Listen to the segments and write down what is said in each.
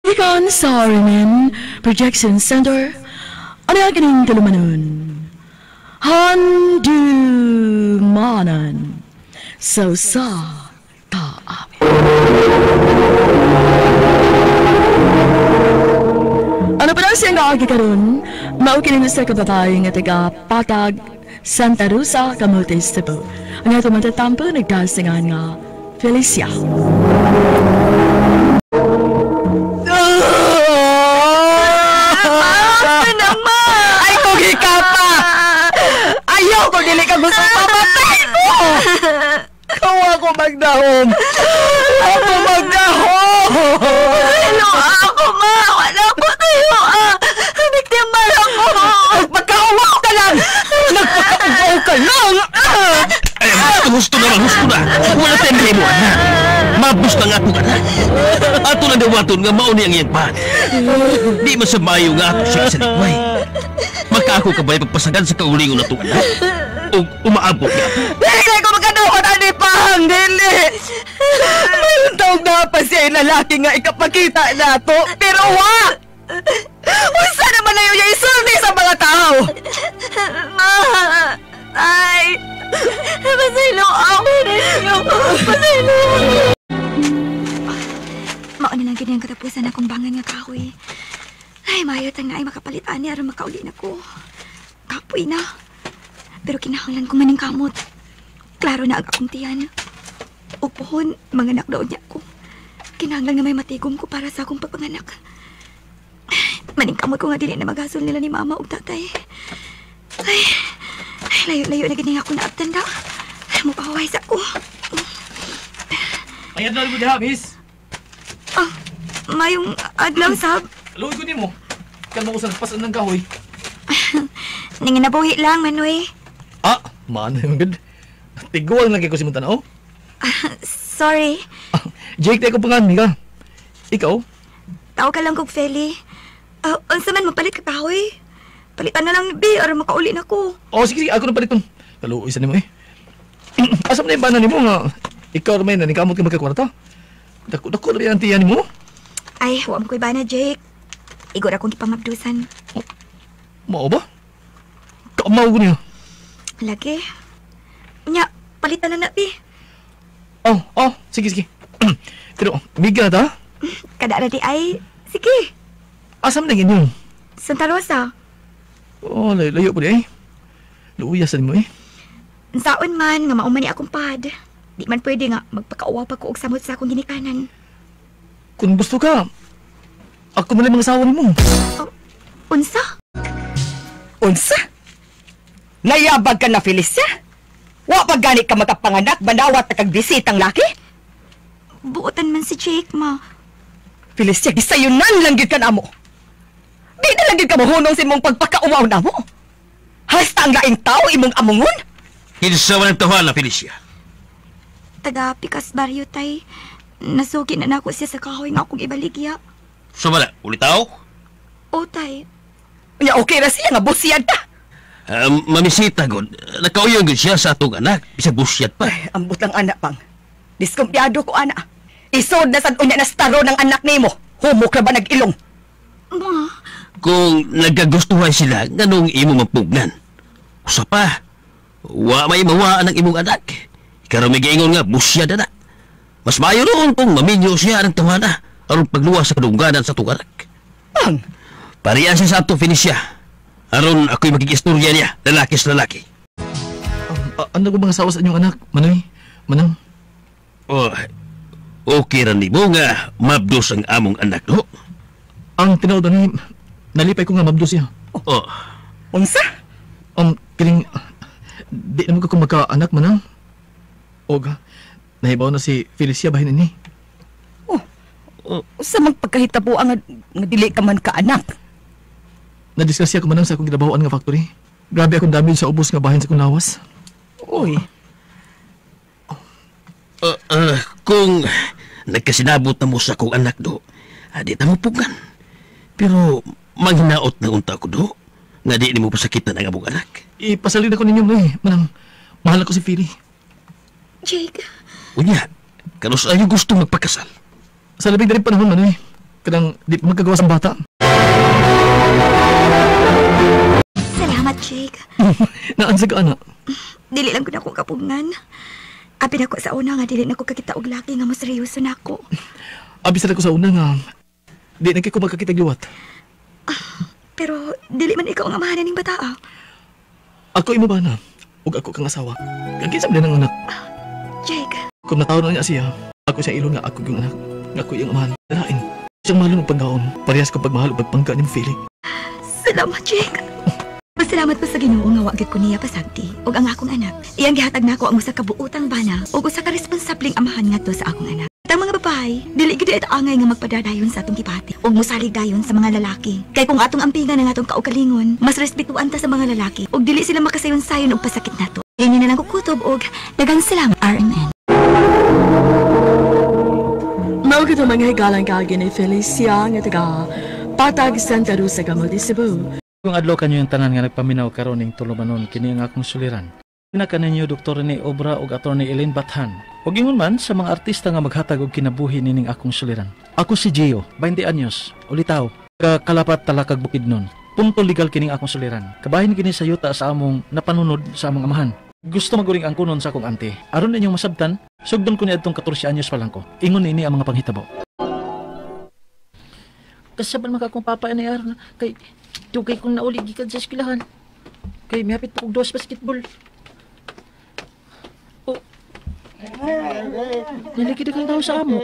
Gikan sa RMN Projection Center, ano ang kining tulumanon? Handumanan sa usa ka awit. Ano pa na siyang kaagi karon? Mao kini sa kabatay nga taga Patag, Santa Rosa, Camotes, Cebu. Ang ato matatampo nagdasingan nga Felicia. Ay, kung hikapa! Ayaw ko dili ka gusto pamatay mo! Kawa ko magdahom! Ako magdahom! Hello, ako ma! Wala ko tayo! Biktima lang ko! Nagpakauwaw ka lang! Nagpakauwaw ka lang! Ay, husto na lang, husto na! Wala tayong himuan na! Mabus na nga ako ka na! Ato lang dawaton nga mauni ang iyang pan. Di man sa mayo nga ato siya sa likway. Maka ako kabay pagpasagan sa kaulingon na itong anak. O umaabot nga ako. Dili ko magkaduot ani pang! Dili! Mayroon taong na pa siya lalaki nga ikapakita na to, pero wa! Unsa naman na yun yung isulti sa mga tao? Ma! Ay! Pasaylo ako ninyo! Pasaylo! Mauna lang gini ang katapusan akong bangan nga kahoy. Ay, mayo tang naay makapalit ani aron makauli na ko. Kapoy na. Pero kinahanglan ko maning kamot. Klaro na ang akong tiyan. Upuhon, manganak daw niya ko. Kinahanglan nga may matigom ko para sa akong pagpanganak. Maning kamot ko nga dili na maghasol nila ni mama ug tatay. Ay, ay layo-layo na gini ako naabtan da. Ay, mupahuway sa ko. Ay, adlaw mo diha, miss. Ah, mayong adlaw sab. Luoy ko nimo. Kan mo ko sa nagpasan ng kahoy. Nanginabuhi lang, Manoy. Ah, man, good. Tigual lang kay ko si Montana, oh. Sorry. Jake, tayo ko pangan, Mika. Ikaw? Tao ka lang kog Feli. Unsa man mapalit ka kahoy? Palitan na lang, B, aron makauli na ko. Oh, sige, sige, ako na paliton. Kaluoy sa nimo eh. Asa man na yung bana nimo nga? Ikaw ramay na, nikamot ka magkakwarta. Dako-dako na ang tiyan nimo. Ay, huwag mo ko'y bana, Jake. Igor akong ipangabdusan. Oh, mao ba? Kamaw ko niya. Lagi. Nya, palitan na na, B. Oh, oh, sige, sige. Pero, miga na ta? Kada na di ay, sige. Asa man na inyo? Santa Rosa. Oh, layo-layo po di ay. Luuya sa nimo eh. Saon man, nga mauman ni akong pad. Di man pwede nga magpakauwaw pa ko og samot sa akong ginikanan. Kung gusto ka, ako na lang mga asawa nimo. Oh, unsa? Unsa? Nayabag ka na, Felicia? Wa pa gani ka makapanganak, banawat na kag bisitang laki? Buotan man si Jake, ma. Felicia, gisayunan lang gid ka namo. Di na lang gid ka mohunong sa imong pagpakauwaw namo. Hasta ang laing tao imong amungon? Kinsa man ang tawana, Felicia? Taga Pikas Barrio, tay. Nasugi na nako siya sa kahoy nga akong ibaligya. So wala, ulitaw? O, tay. Nya okay ra siya nga busyad ta. Mamisita, god. Nakauyon gud siya sa atong anak. Bisag busyad pa. Ay, ambot lang anak pang. Diskumpiyado ko, anak. Isod na sad unya na staro ng anak nimo. Humok ra ba nag-ilong? Ma. Kung nagkagustuhan sila, nganong imo mapugnan? Usa pa, wa may mawaan ang imong anak. Karon may giingon nga, busyad na. Mas maayo noon kung maminyo siya ng tawana aron pagluwas sa kadungganan sa atong anak. Pang! Parian siya sa ato, Felicia. Aron ako'y magigistorya niya, lalaki sa lalaki. Ano ko mga asawa sa inyong anak, Manoy? Manang? Oh, okay ra nimo nga mabdos ang among anak, no? Ang tinuod ni, nalipay ko nga mabdos siya. Oh. Unsa? Kining, di naman ko kung magka-anak, Manang. Og, nahibaw na si Felicia bahin ini. Oh, oh, sa magpagkahitabo ang nga dili ka man ka-anak. Nadisgrasya ko manang sa akong ginabahoan nga factory. Grabe akong damage sa ubos nga bahin sa akong lawas. Uy. Kung nagkasinabot na mo sa akong anak do, di ta mo pugan. Pero manghinaot na unta ko do, nga di nimo pasakitan ang among anak. Ipasalid ako ninyo, eh. Manang, mahal ako si Philly. Jake. Unya, kanus ayo gusto magpakasal? Sa labing daling panahon, Manoy. Kanang di pa magkagawas ang bata. Salamat, Jake. Naan sa ka, anak? Dili lang ko na akong kapungan. Abi na ko sa una nga dili na ko kakita og laki nga mo seryoso na ako. Abi sa ko sa una nga di na kay ko magkakita liwat. Pero dili man ikaw ang amahan ning bata. Ah. Ako imo ba na? Ug ako kang asawa. Kang kinsa man ang anak? Jake. Kung nataon na niya siya, ako siya ilon nga ako yung anak, nga ako iyang amahan. Dalain. Siyang mahal ng pagkaon. Parehas ko pagmahal ug pagpangka niyang feeling. Salamat, Jake. Pasalamat pa sa Ginoo nga wa gyud ko niya pasagdi ug ang akong anak. Iyang gihatag nako ang usa ka buotang bana ug usa ka responsableng amahan ngadto sa akong anak. At ang mga babae, dili gyud ito angay nga magpadadayon sa atong gibati ug mosalig dayon sa mga lalaki. Kay kung atong ampingan ang atong kaugalingon, mas respetuan ta sa mga lalaki ug dili sila makasayon-sayon og pasakit nato. Ini na lang kukutob og daghang salamat, RMN. Mao gito mga higalang kaagi ni Felicia nga taga Patag Santa Rosa, Camotes, Cebu. Kung adlaw kanyo yung tanan nga nagpaminaw karon ning tulumanon kini ang akong suliran. Pinaka ninyo Dr. Rene Obra ug Attorney Elaine Bathan. Ug ingon man sa mga artista nga maghatag og kinabuhi nining akong suliran. Ako si Gio, 20 anyos, ulitaw, kalapat Talakag Bukidnon. Punto legal kining akong suliran. Kabahin kini sa yuta sa among napanunod sa among amahan. Gusto maguring ang kunon sa akong ante. Aron ninyong masabtan, sugdon ko ni adtong 14 anyos pa lang ko. Ingon ini ang mga panghitabo. Kasaban maka akong papa ni aron kay dugay kong nauli gikan sa eskwelahan. Kay mihapit pa kog dos basketball. Oh. Nalagi kang tao sa amo.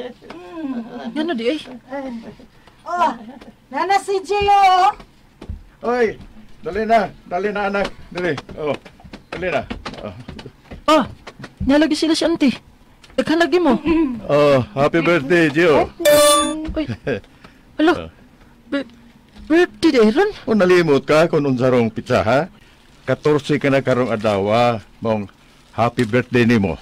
Ngano di ay? Oh, nana si Gio. Oy, dali na anak, dali. Oh, dali na. Oh. Ah, nalagi sila si auntie. Daghan lagi mo. Oh, happy birthday, Gio. Oy. Hala. Birthday day ron? O nalimot ka kung unsarong pizza, ha? 14 ka na karong adlaw, mong happy birthday nimo.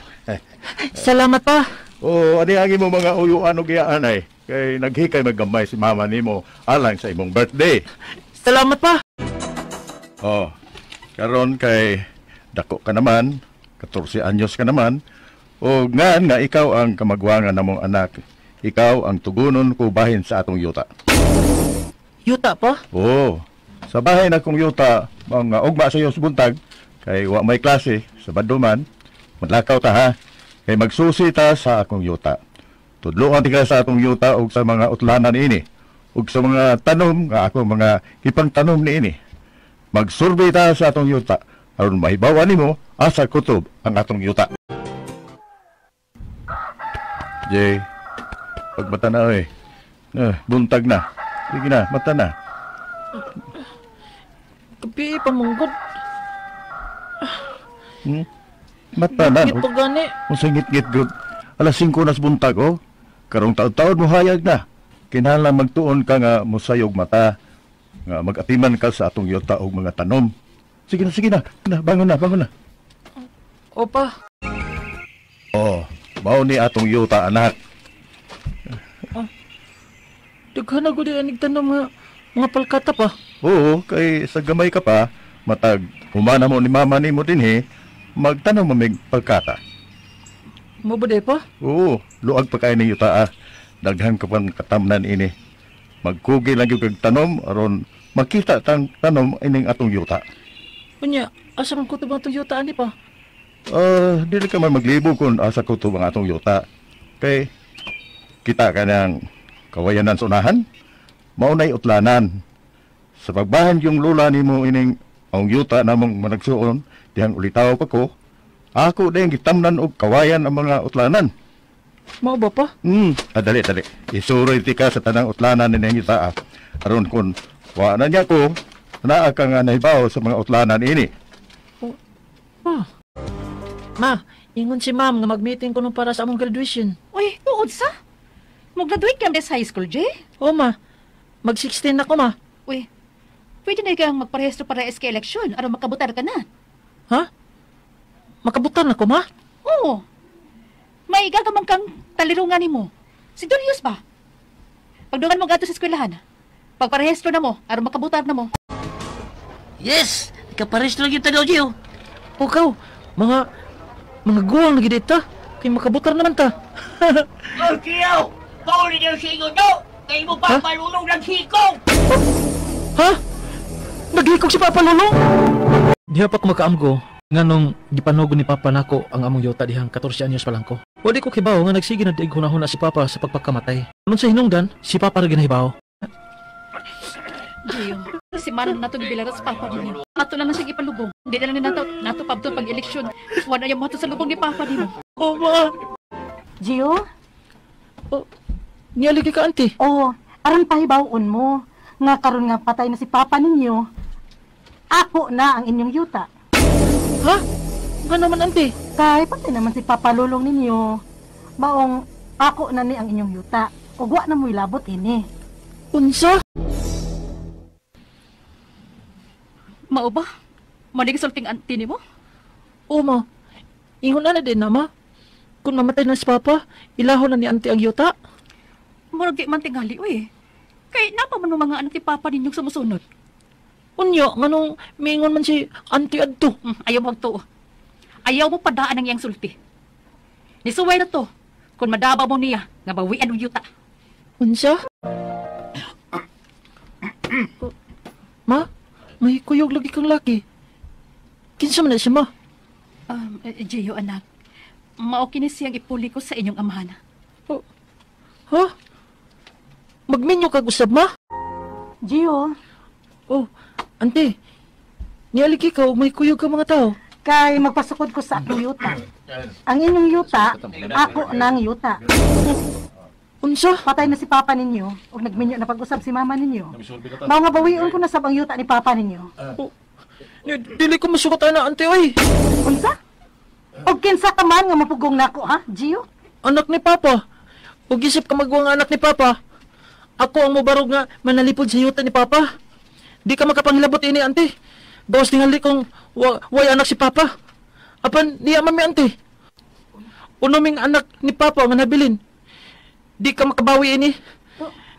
Salamat pa. Oh, ani ang imo mga uyuan og iyaan ay kay naghikay maggamay si mama nimo alang sa imong birthday. Salamat pa. Oh, karon kay dako ka naman, 14 anyos ka naman, o ngan nga ikaw ang kamagwangan namong anak. Ikaw ang tugunon ko bahin sa atong yuta. Yuta pa? Oo. Sa bahay na kong yuta, mga ugma sa iyo sa buntag, kay wa may klase, sa baduman, madlakaw ta ha, kay magsusi ta sa akong yuta. Tudloan ti ka sa atong yuta og sa mga utlanan ini, ug sa mga tanom nga ako mga ipangtanom niini. Magsurvey ta sa atong yuta, aron mahibaw-an nimo asa kutob ang atong yuta. Jay, pagbata na oy. Buntag na. Sige na, mata na. Kapi, pamunggod. Mata na. Ngit-ngit pa gani. Unsa ngit-ngit, good. Alas 5 na sa buntag, oh. Karong taon-taon mo hayag na. Kinahanglan magtuon ka nga mosayog mata. Nga mag-atiman ka sa atong yuta og mga tanom. Sige na, sige na. Bangon na, bangon na. Opa. Oh, mao ni atong yuta, anak. Oh. Daghan na gud anig tanom nga mga palkata pa. Oo, kay sa gamay ka pa, matag humana mo ni mama nimo dinhi, magtanom mamig palkata. Mo ba pa? Oo, luag pa kay ni yuta ah. Daghan ka pang katamnan ini. Magkugi lang gyud kag tanom aron makita tang tanom ining atong yuta. Unya, asa man kutob ang atong yuta ani pa? Dili ka man maglibog kung asa kutob ang atong yuta. Kay kita ka ng kawayanan sa unahan, maunay utlanan. Sa pagbahan yung lula nimo ining ang yuta namong managsuon, dihang ulitaw pa ko, ako din gitamnan og kawayan ang mga utlanan. Mao ba pa? Dali, dali. Isuroy ti ka sa tanang utlanan nining yuta. Aron kun wa na niya ko, naa ka nga nahibaw sa mga utlanan ini. Oh. Oh. Ma, ingon si ma'am nga mag-meeting ko nung para sa among graduation. Uy, tuod sa? Mag-graduate ka sa high school, Jay? Oo, ma. Mag-16 ako, ma. Uy, pwede na kang magparehistro para SK election aron makabutar ka na. Ha? Makabutar na ko, ma? Oo. May gagamang kang talirungan nimo. Si Julius ba? Pagdungan mo gato sa eskwelahan. Pagparehistro na mo, aron makabutar na mo. Yes! Nakaparehistro na kita daw, Gio. Okaw, mga guwang na gid ta. Kay makabutar naman ta. Oh, Gio! Pauli niyo siya ingon, no? Kay mo pa Lulong naghikog. Ha? Naghikog si Papa Lulong? Diha pa ko makaamgo nganong gipanugo ni Papa nako ang among yuta dihang 14 anyos pa lang ko. Wali ko kibaw nga nagsige na diig hunahuna si Papa sa pagpakamatay. Aron sa hinungdan, si Papa ra ginahibaw. Gio, si Manang nato gibilaran sa Papa ninyo. Ato na lang siyang ipalubong. Di na lang ni nato, nato pabto pag eleksyon. Wala yung mo sa lubong ni Papa nimo. Oh, ma! Gio? Oh, niyaligi ka, auntie. Oo, aron pahibawon mo. Nga karon nga patay na si Papa ninyo, ako na ang inyong yuta. Ha? Nga naman, auntie? Kay patay naman si Papa Lulong ninyo. Maong ako na ni ang inyong yuta. Ug wa na mo'y labot ini. Unsa? Mao ba? Mao sulting auntie nimo? Oo, ma. Ingon na din na, ma. Kung mamatay na si Papa, ilahon na ni auntie ang yuta. Murag di man tingali, uy. Kay napa man mo mga anak ni Papa ninyong sumusunod. Unya, nganong miingon man si auntie adto. Ayaw mo agtuo. Ayaw mo padaan ang iyang sulti. Nisuway na to, kung madaba mo niya, nga bawian og yuta. Unsa? Ma, may kuyog lagi kang laki. Kinsa man na siya, ma? Gio, anak, mao kini siyang ipuli ko sa inyong amahan. Oh, ha? Magminyo kag usab, ma? Gio? Oh, ante, nialigi ka og may kuyog ka mga tao. Kay magpasukod ko sa akong yuta. Ang inyong yuta, ako nang yuta. Unsa? Patay na si Papa ninyo ug nagminyo na pag-usab si Mama ninyo. Mao nga bawion ko na sab ang yuta ni Papa ninyo. Oh, dili ko masukat ana, ante, oy. Unsa? Og kinsa ka man nga mapugong nako, ha, Gio? Anak ni Papa. Ug isip ka magwang anak ni Papa. Ako ang mobarog nga manalipod sa yuta ni Papa. Di ka makapangilabot ini, ante. Gawas tingali kong way anak si Papa. Apan niya mami, ante. Unoming anak ni Papa nga nabilin. Di ka makabawi ini.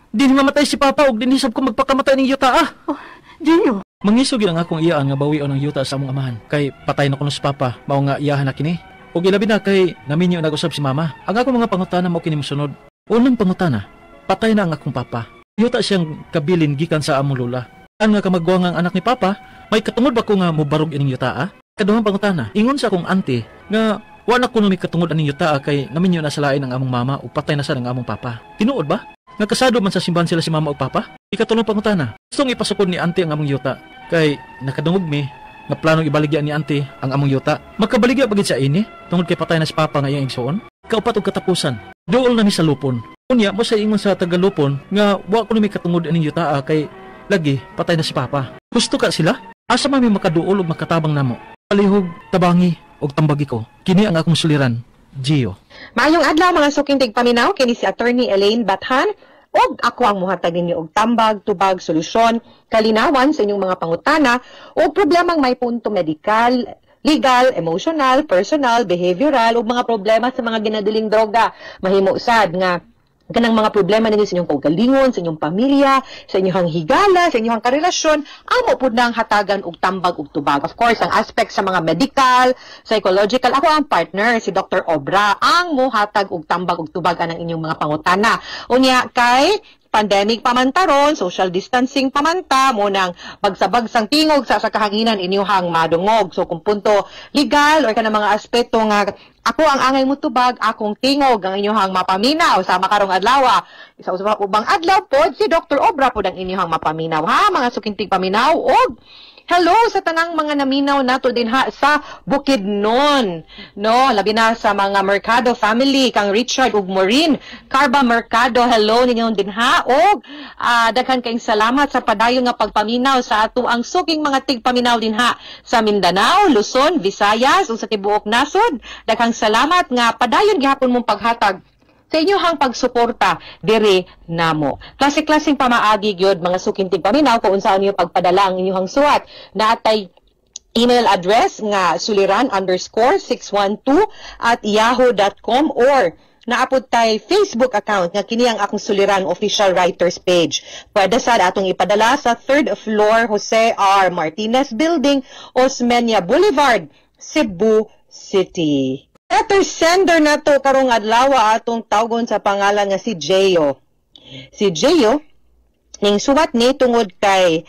Di mamatay si Papa ug dinisab ko magpakamatay ning yuta, ah. Oh, Gio. Mangisog gyud ang akong iyaan nga bawion ang yuta sa among amahan. Kay patay na kuno si Papa, mao nga iyahan na kini. Ug ilabi na kay naminyo nag-usab si Mama. Ang akong mga pangutana mao kini mosunod. Unang pangutana, patay na ang akong papa. Yuta siyang kabilin gikan sa among lola. Ang nga kamagwang ang anak ni Papa, may katungod ba ko nga mobarog ining yuta, ah? Kaduhang pangutana, ingon sa akong auntie nga wa na kuno mi katungod aning yuta, ah, kay naminyo na sa lain ang among mama ug patay na sa ang among papa. Tinuod ba? Nga kasado man sa simbahan sila si mama ug papa? Ikatulong pangutana, gustong ipasukod ni auntie ang among yuta kay nakadungog mi nga planong ibaligya ni auntie ang among yuta. Makabaligya pa gid sa ini tungod kay patay na si papa nga iyang igsuon. Kaupat og katapusan, duol na mi sa lupon. Unya mo sa ingon sa tagalupon nga wa kuno mi katungod aning yuta, ah, kay lagi patay na si papa. Gusto ka sila? Asa man mi makaduol og makatabang namo? Palihog, tabangi og tambagi ko. Kini ang akong suliran, Gio. Maayong adlaw mga suking tigpaminaw, kini si Attorney Elaine Bathan og ako ang muhatag ninyo og tambag, tubag, solusyon, kalinawan sa inyong mga pangutana o problemang may punto medikal, legal, emotional, personal, behavioral ug mga problema sa mga ginadiling droga. Mahimo sad nga kanang mga problema ninyo sa inyong kaugalingon, sa inyong pamilya, sa inyong higala, sa inyong karelasyon, amo pud nang hatagan og tambag og tubag. Of course, ang aspect sa mga medical, psychological, ako ang partner, si Dr. Obra, ang muhatag og tambag og tubag anang inyong mga pangutana. Unya kay pandemic pamantaron, social distancing pamanta, mo nang bagsabagsang tingog sa kahanginan inyuhang madungog. So kung punto legal or kanang mga aspeto nga ako ang angay mo tubag, akong tingog ang inyuhang mapaminaw sa makarong adlaw. Sa ubang adlaw pod si Dr. Obra pod ang inyuhang mapaminaw, ha, mga sukintig paminaw. Og hello sa tanang mga naminaw nato dinha sa Bukidnon. No, labi na sa mga Mercado family, kang Richard ug Maureen Carba Mercado, hello ninyo dinha. Og daghan kayong salamat sa padayon nga pagpaminaw sa ato ang suking mga tigpaminaw dinha sa Mindanao, Luzon, Visayas ug sa tibuok nasod. Daghang salamat nga padayon gihapon mong paghatag sa inyohang pagsuporta diri namo. Klase-klaseng pamaagi gyud mga suking tigpaminaw kung unsaon niyo pagpadala ang inyohang suwat. Naatay email address nga suliran_612@yahoo.com or naapod tay Facebook account nga kini ang akong Suliran official writers page. Pwede sad atong ipadala sa 3rd floor Jose R. Martinez Building, Osmeña Boulevard, Cebu City. Letter sender na to karong adlaw atong tawgon sa pangalan nga si Jeyo. Si Gio ning suwat ni tungod kay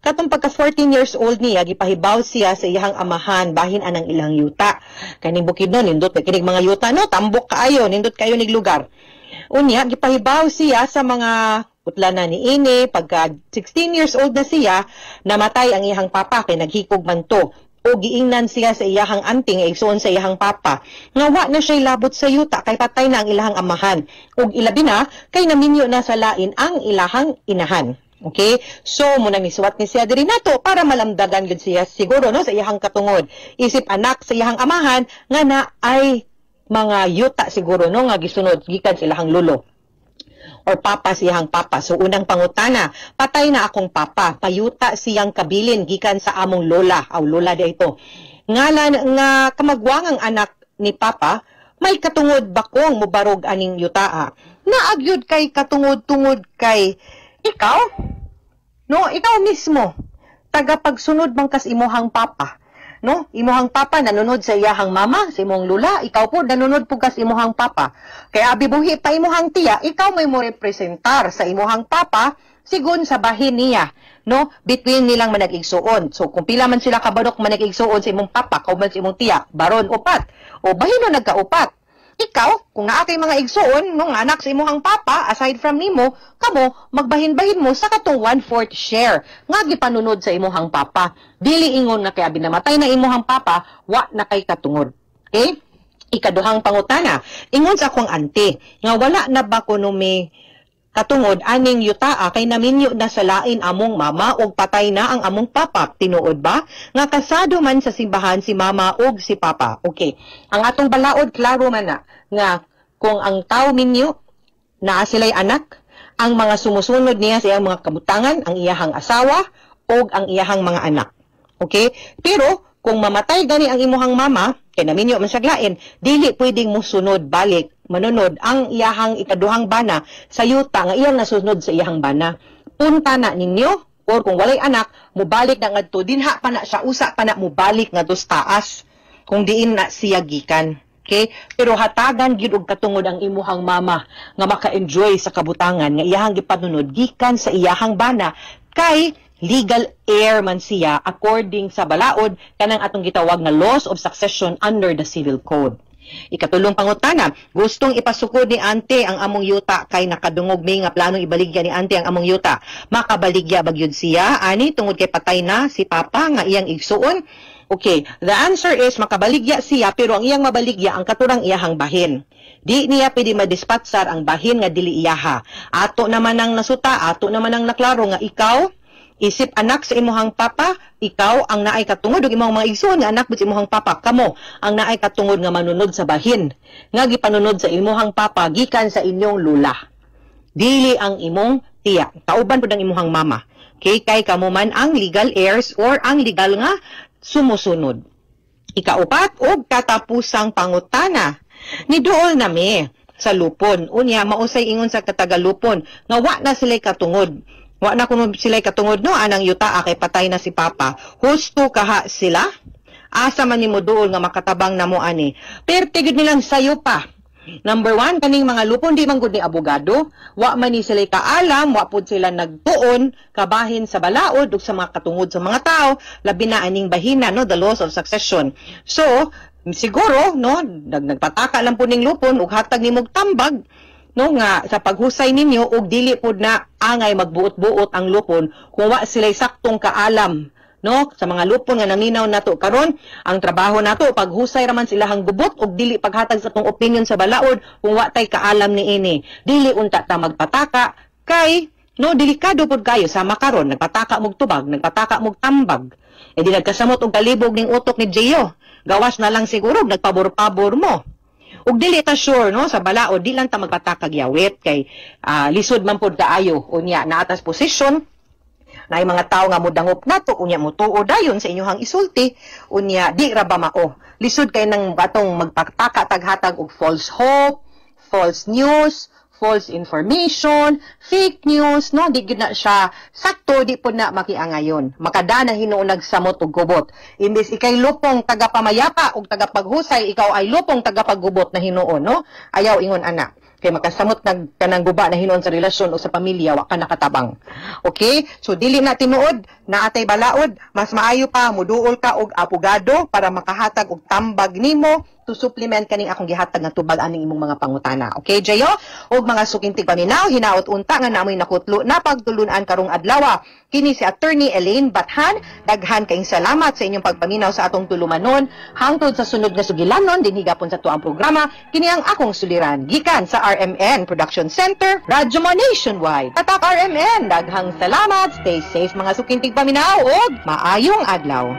katong pagka 14 years old niya, gipahibaw siya sa iyang amahan bahin anang ilang yuta. Kaning Bukidnon, nindot kay kinig mga yuta, no, tambok kaayo, nindot kayo nig lugar. Unya gipahibaw siya sa mga utlana ni ini. Pagka 16 years old na siya, namatay ang iyang papa kay naghikog man to, o giingnan siya sa iyahang anting nga igsuon sa iyahang papa nga wa na siya labot sa yuta kay patay na ang ilahang amahan, ug ilabi na kay naminyo na sa lain ang ilahang inahan. Okay? So, munang nisuwat ni siya diri nato para malamdagan gyud siya siguro, no, sa iyahang katungod. Isip anak sa iyahang amahan nga na ay mga yuta siguro, no, nga gisunod gikan sa ilahang lolo or papa siyang papa. So unang pangutana, patay na akong papa, payuta siyang kabilin gikan sa among lola, aw lola di ito. Ngalan nga kamagwang ang anak ni papa, may katungod ba kong mubarog aning yutaa? Naagyud kay katungod-tungod kay ikaw, no, ikaw mismo, tagapagsunod man kas imuhang papa. No? Imuhang papa nanunod sa iyahang mama, sa imong lula, ikaw po nanunod po kas imuhang papa. Kaya abi buhi pa imuhang tiya, ikaw may mo representar sa imuhang papa sigon sa bahin niya, no? Between nilang manag-igsuon. So kung pila man sila kabarok manag-igsuon sa imong papa, kauban sa imong tiya, baron upat. O bahin no nagkaupat. Ikaw, kung naa kay mga igsuon, no, nga anak sa imuhang papa, aside from nimo, kamo magbahin-bahin mo sa katong 1/4 share nga gipanunod sa imuhang papa. Dili ingon nga kay abi namatay na imuhang papa, wa na kay katungod. Okay? Ikaduhang pangutana, ingon sa akong ante, nga wala na ba kuno may katungod aning yutaa kay naminyo na sa lain among mama ug patay na ang among papa? Tinuod ba nga kasado man sa simbahan si mama ug si papa? Okay, ang atong balaod klaro man na nga kung ang tao minyo naa sila'y anak, ang mga sumusunod niya sa iyang mga kabutangan ang iyahang asawa ug ang iyahang mga anak. Okay, pero kung mamatay gani ang imuhang mama kay naminyo man siya lain, dili pwedeng musunod balik manunod ang iyahang ikaduhang bana sa yuta nga iyang nasunod sa iyahang bana. Punta na ninyo, or kung walay anak, mubalik na ngadto dinha pa na siya, usa pa na mubalik ngadto sa taas kung diin na siya gikan. Okay? Pero hatagan gyud og katungod ang imuhang mama nga maka-enjoy sa kabutangan nga iyahang gipanunod gikan sa iyahang bana kay legal heir man siya according sa balaod kanang atong gitawag nga laws of succession under the Civil Code. Ikatulong pangutana, gustong ipasukod ni ante ang among yuta kay nakadungog may nga planong ibaligya ni ante ang among yuta. Makabaligya ba gyud siya ani tungod kay patay na si papa nga iyang igsuon? Okay, the answer is makabaligya siya, pero ang iyang mabaligya ang katurang iyahang bahin. Di niya pwede madispatsar ang bahin nga dili iyaha. Ato naman ang nasuta, ato naman ang naklaro nga ikaw isip anak sa imuhang papa, ikaw ang naay katungod ug imong mga igsuon nga anak sa imuhang papa, kamo ang naay katungod nga manunod sa bahin nga gipanunod sa imuhang papa gikan sa inyong lula. Dili ang imong tiya, kauban pud ang imuhang mama. Okay, kay kamo man ang legal heirs or ang legal nga sumusunod. Ikaupat og katapusang pangutana, niduol nami sa lupon. Unya mausay ingon sa katagalupon nga wa na sila'y katungod. Wa na kuno sila'y katungod, no, anang yuta kay patay na si papa. Husto kaha sila? Asa man nimo duol nga makatabang namo ani? Perti gyud nilang sayo pa. Number one, kaning mga lupon di man gud ni abogado, wa man ni sila'y kaalam, wa pud sila nagtuon kabahin sa balaod ug sa mga katungod sa mga tao, labi na aning bahina, no, the laws of succession. So, siguro, no, nagpataka lang po ning lupon ug hatag nimog tambag, no, nga sa paghusay ninyo og dili pud na angay magbuot-buot ang lupon kung wa sila'y saktong kaalam, no, sa mga lupon nga naminaw nato karon. Ang trabaho nato paghusay raman silahang gubot og dili paghatag sa atong opinion sa balaod kung wa tay kaalam niini. Dili unta ta magpataka kay, no, delikado pud kayo sama karon nagpataka mog tubag, nagpataka mog tambag, e di nagkasamot og kalibog ning utok ni Gio. Gawas na lang siguro nagpabor-pabor mo. Ug dili ta sure, no, sa balaod, di lang ta magpatakag yawit kay lisod man pud kaayo unya naatas posisyon na mga tao nga modangop nato unya motuo dayon sa inyohang isulti unya di ra ba mao. Lisod kay nang atong magpataka taghatag og false hope, false news, false information, fake news, no, di gyud na siya sakto, di pud na makiangayon. Makadana hinuon nagsamot og gubot. Imbes ikay lupong tagapamayapa og tagapaghusay, ikaw ay lupong tagapaggubot na hinuon, no? Ayaw ingon ana. Kay makasamot nag kanang guba na hinuon sa relasyon o sa pamilya, wa ka nakatabang. Okay? So dili na tinuod, naatay balaod, mas maayo pa muduol ka og abogado para makahatag og tambag nimo to supplement kaning akong gihatag nga tubag aning imong mga pangutana. Okay, Jayo? Og mga suking tigpaminaw, hinaot unta nga namoy nakutlo na pagtulunan karong adlaw. Kini si Attorney Elaine Bathan. Daghan kayong salamat sa inyong pagpaminaw sa atong tulumanon. Hangtod sa sunod nga sugilanon dinhi gapon sa tuang programa, kini ang akong suliran gikan sa RMN Production Center, Radyo Mo Nationwide. Tatak RMN, daghang salamat. Stay safe, mga suking tigpaminaw, og maayong adlaw.